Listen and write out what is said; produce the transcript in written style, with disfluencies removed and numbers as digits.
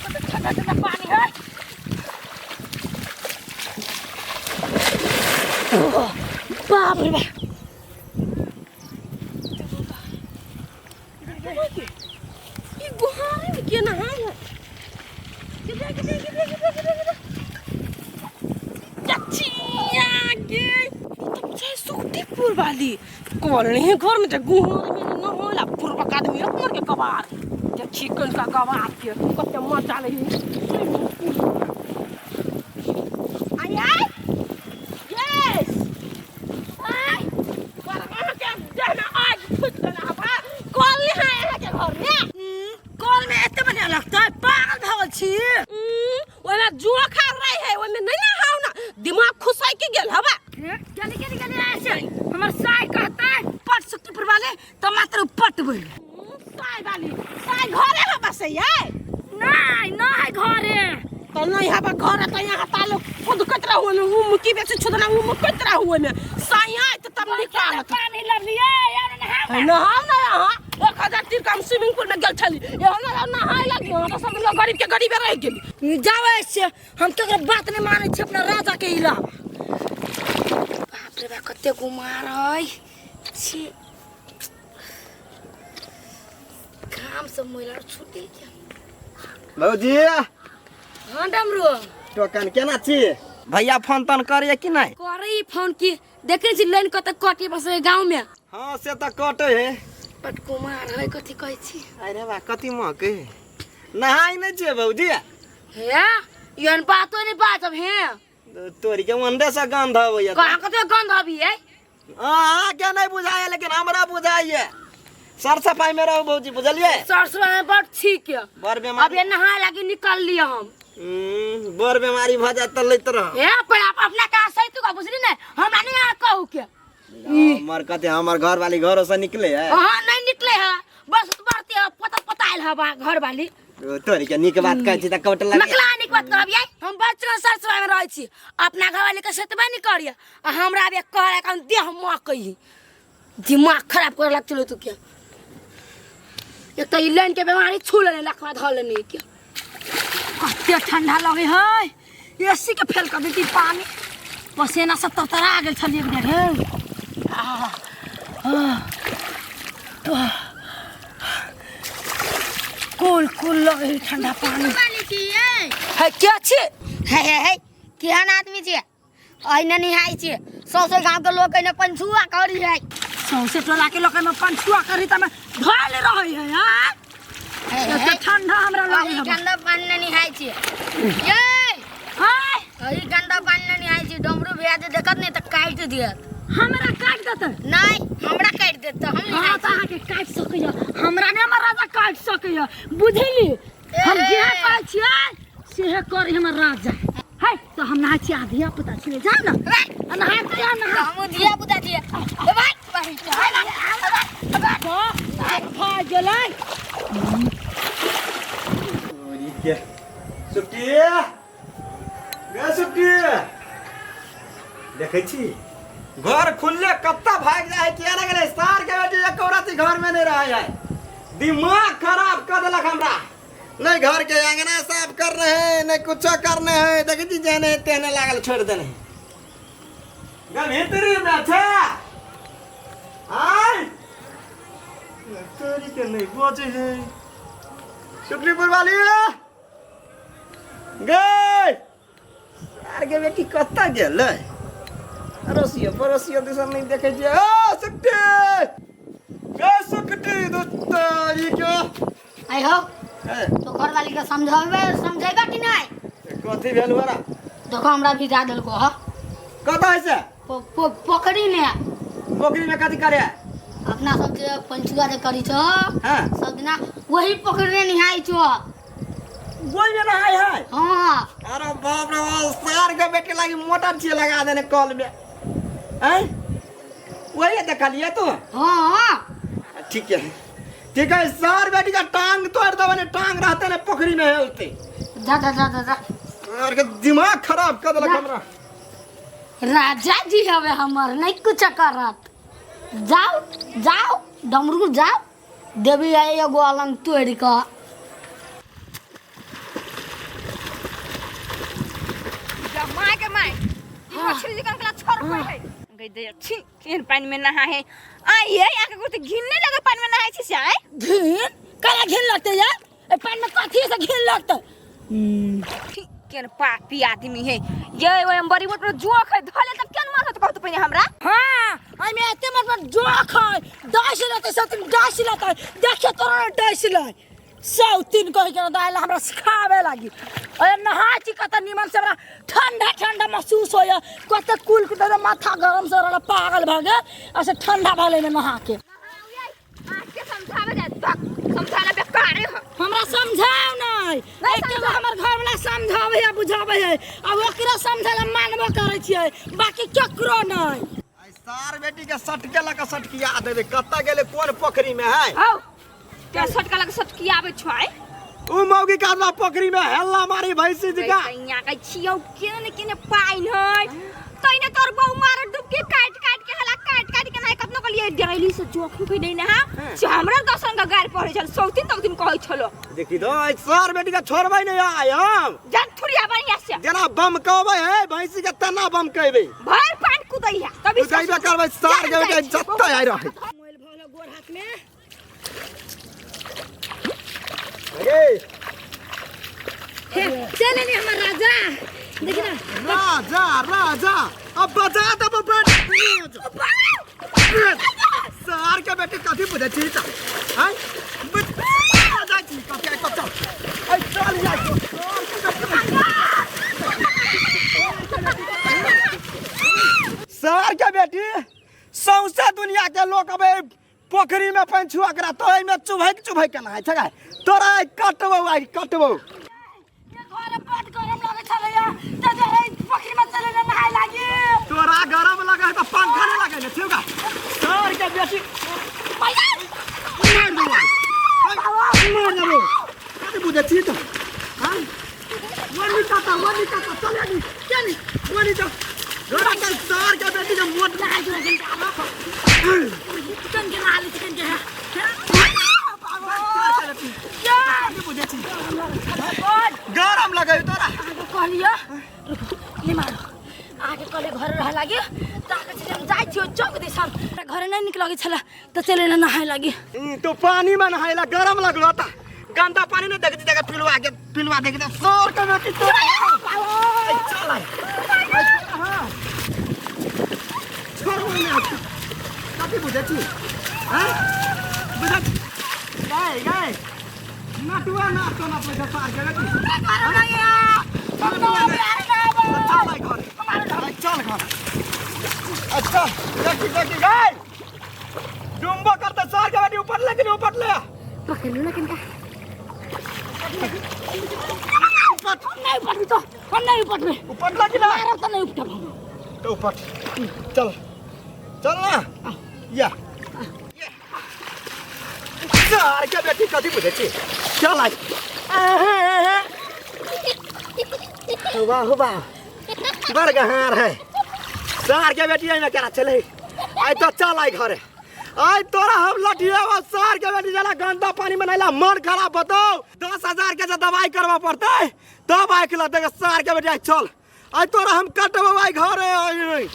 ठंडा ठंडा पानी है। बाप रे बाप, ई गुहारे में के नहाय है? गिरे गिरे गिरे गिरे गिरे गिरे, चचिया गे, ई तो बुझाइ सुखटीपुर वाली कॉल नहीं घर में। त गुहार में न होला पूर्वक आदमी रख मर के कबार देखी कनका कबार के कते मजा ले। आय आय, यस आय पर अहाँ के देह में आग फुटि गेल हवा। कल नहीं है अहाँ के घर में? कल में एते बढ़िया लगता है? पागल भऽ गेल छी? ओहिमे जुआ खा रही है, ओहिमे नहीं नहाओ ना, दिमाग खुसाई के गेल हवा। गेली गेली गेली, ऐसे हमर साय कहता है पट सुक्तिपुर वाले तो मात्र पटबै। साय वाली साय घरे हवा से ये? नहीं नहीं, घरे तो नहीं हवा घरे, तो यहाँ तालो खुद कतरा हुए में वो मुकी बेचे छुदना, वो मुकत रहा हुए में साय आए तो तब निकालत। पानी लबलिए यार, नहाओ। नहाओ ना, यहाँ 1000 तीर हम स्विमिंग पूल में गेल छली, यहाँ ना नहाए लगी। यहाँ तो सब लोग गरीब के गरीबे रह गेली। जाओ ऐसे, हम केकरो बात नहीं मानै छी अपना राजा के अलावा। बाप रे बाप, कते गुमार है छी, घाम से मैला छूटे गेल। भौजी। हाँ डमरू। टोकन केना छी? भैया फोन तोन करैया कि नहि? करे फोन की, देखे छी लाइन कते कटे बस गाँव में। हाँ से तऽ कटे है। बट कुमार है, कथी कहै छी? अरे बा, कथी महकै? नहाय नहि छियै भौजी? हे, एहन बातो नहीं बाजब हे। तोरी के ओंडे से गंध अबैया। कहाँ कते गंध अभी है? अहाँके नहि बुझाइया, लेकिन हमरा बुझाइया। सर सफाई में रहू भौजी, बुझलियै? सरसों में बड़ ठीक है। बड़ बीमारी। अभी नहाय लागी निकल लिया हम। बड़ बीमारी भऽ जायत तऽ लैत रह। हे, पर आप अपना कहाँ सही तू का बुझली नहीं, हमरा नहीं यहाँ कहू के। हमर कते हमर घर वाली घरो से निकले है? हाँ, नहीं निकले है, बस बढ़ती है पता पता आयल है घर वाली। तोरी के नीक बात कहै छी तऽ कौट लगे। नकला नीक बात करब ये? हम बचपन सरसों में रहै छी, अपना घर वाली के सेतबे नहीं करिए आ हमरा अभी कह रहा देह महकै, दिमाग खराब करे लग चलो तू के। एक तो ई लाइन के बीमारी छू लेने लखवा धऽ लेने के। कते ठंडा लगे है, एसी के फेल कर देती। पानी पसेना से तरतरा गेल छलियै एक बेर। हे, आह, आह, तो कुल कुल लगे है ठंडा पानी। है के छी? हे हे हे, केहन आदमी छियै, अहिने निहाय छियै, सौंसे गाँव के लोग एने पंछुआ करी है। सौंसे टोला के लोग में पंछुआ करी त में धोल रहे है। हाँ, एते ठंडा हमरा लगे है। गंदा पानी ने निहाय छियै ये? हाय, अही गंदा पानी ने निहाय छियै, डमरू भैया जे देखत नहीं तऽ काटि देत। हमरा काट देतै? नहीं, हमरा काटि देत तऽ हम हाँ निहाय। तऽ अहाँके काटि सकैया, हमरा नहि हमर राजा काटि सकैया, बुझली? हम ए। जे कहै छियै सेहे करी हमर राजा है। तऽ हम नहाय छियै, आ धिया पुता छियै, जा ने आ नहाय तऽ जा नहा। हमहूँ धिया पुता छियै। ए भाइ, भाइ, भऽ गेलै। तोरी के सुट्टी गे, सुट्टी, देखै छी घर खुलले कत्ता भागि जाइ है, किया ने गेलै सार के बेटी? एको राति घर में नहीं रहे है, दिमाग खराब कर देलक हमरा। नहीं घर के अंगना साफ कर रहे हैं, नहीं कुछो करने है। देखै छी जेहने तेहने लागल छोड़ि देने है। गे, भीतरी में छै? आय तोरी के, नहीं बचे है। सुखलीपुर वाली गे, सार के बेटी कतऽ गेलै? अड़ोसियो पड़ोसियो दिसन नहि देखै छियै। ओ सुकटी गे, सुकटी दुत्तारी के। आइ हो। ए, तो घर वाली के समझावे, समझेबा कि नहीं? कथी भेल बड़ा? देखो, हमरा भिजा देलको ह। कतऽ है से? पोखरी ने। पोखरी में कथी करे? अपना सब जे पंचुआ जे करी छो सब दिना वही पोखरी में निहाय छो। गोई में नहाय है? हाँ। अरे बाप रे बाप, सार के बेटी लागी मोटर छियै लगा देने कल में हैं, वही देखलिए तू? हाँ। ठीक है ठीक है, सार बेटी का टांग तोड़ देबे ने, टांग रहते ने पोखरी में हेलते। जा जा जा जा जा। सार के दिमाग खराब कर देलक हमरा। राजा जी हवे हमर, नहीं कुछ करत। जाओ जाओ डमरू जाओ, देवी आई एगो अलंग तोड़ कऽ। आय के my ई मछली जी कंकला छोड़ पड़े है गई दे छी केहन पानि में नहा है आइए आके को तो घिन नहीं लगे पानि में नहाय छी से आय घिन काला घिन लगते यार ए पानी में कथी से घिन लगते छी, केहन पापी आदमी है ये ओए बड़ी मोट जोक है धले तब केहन मारत कहत पहिने हमरा हाँ एहिमे एते मतलब जोख है डस लेते सब तुम डस लेते देखिए तोरा डस ले सब तीन कह के दाल हमरा सिखावे लागी अरे नहा छी कत निमन से हमरा ठंडा ठंडा महसूस होया कत कुल के दादा माथा गरम से रहला पागल भ गेल आ से ठंडा भले में नहा के आके समझावे जा तक समझाना बेकार है हमरा समझाओ नहीं नहीं एके गो हमर घर वाला समझावे है बुझावे है आ ओकरा समझाला मानबो करै छियै बाकी केकरो नहीं आई सार बेटी के सटके लगा सटकिया देबे कत्ता गेले कोन पोखरी में है आओ ते सटका लग सटकी आवे छय उ मौगी का आदमा पोखरी में हेल्ला मारी भैंसी जी का यहाँ के छियौ केने केने पाइन है तैने तोर बहु मार डुबकी काट काट के हला काट काट के नहीं कतनो के लिए डरैली से जोखिम के नहीं ना से हमरा दसन का गार पड़े छल सौतीन तौतीन कहै छलो देखी दो आई सार बेटी का छोड़बै नहीं आय हम जन थुरिया बढ़िया से जेना बम कहबै है भैंसी के तना बम कहबै भर पान कुदैया तभी कुदैबे करबै सार के बेटा जत्ता आइ रहै मोबाइल भऽ गोर हाथ में अरे हे चल ने हमर राजा देखी ना राजा राजा अब बजा दब बट सार के बेटी कथी बुझै छी त हैं बजा छी कथी आइ कब चल ऐ चल जा सार के बेटी सौंसे दुनिया के लोग अब पोखरी में पानि छुआ करा तो एहिमे चुभैक चुभैक के नहाय छै तोरा आइ कटबौ आइ कटबौ ये घर बड गरम लगै छलैया त जे है पोखरी में चले ने नहाय लागी तोरा गरम लगे है तऽ पंखा नहि लगे ने ठीक है सर के बेटी मार दो आइ मार देबो कथी बुझै छी तऽ हँ वनी काका वनी काका चल अभी चल वनी चल घोड़ा के सर के बेटी के मोट नहाय के चिकन के नहा ले चिकन के गरम लगे तोरा आगे कहलियो रुको नहीं मारो आगे कहले घर रह लागी त आगे से हम जाइ छियो चौक दिसन घरे नहीं निक लगै छला त चले न नहाय लागी तो पानी में नहाइला गरम लगलो त गंदा पानी नहीं देख देख पिलवा के पिलवा देख दे सर के बेटी तोरा ऐ, चल आइ हाँ छोड़ ना कथी बुझै छी हैं बुझै छी गए गए नटुआ ना तो ना पैसा सार के बेटी चल आइ घर चल घर अच्छा देखी देखी गए डुम्बो करते सार के बेटी ऊपर लेकिन ऊपर ले पकड़ लो ना किनका ऊपर नहीं उपटबी तो हम नहीं उपटबे ऊपर लगी ना मारब त नहीं उपटब हम तो ऊपर चल चल ना या सार के बेटी कथी बुझै छी चल आइ वाह वाह बड़ गहार है सार के बेटी एहिमे केना चले आइ तो चल आइ घरे आइ तोरा हम लठिएबा सार के बेटी जला गंदा पानी में नहिला मन खराब बताओ 10,000 के जे दवाई करबऽ पड़तै तब आइ के लतै सार के बेटी आइ चल आइ तोरा हम कटबौ आइ घरे आइ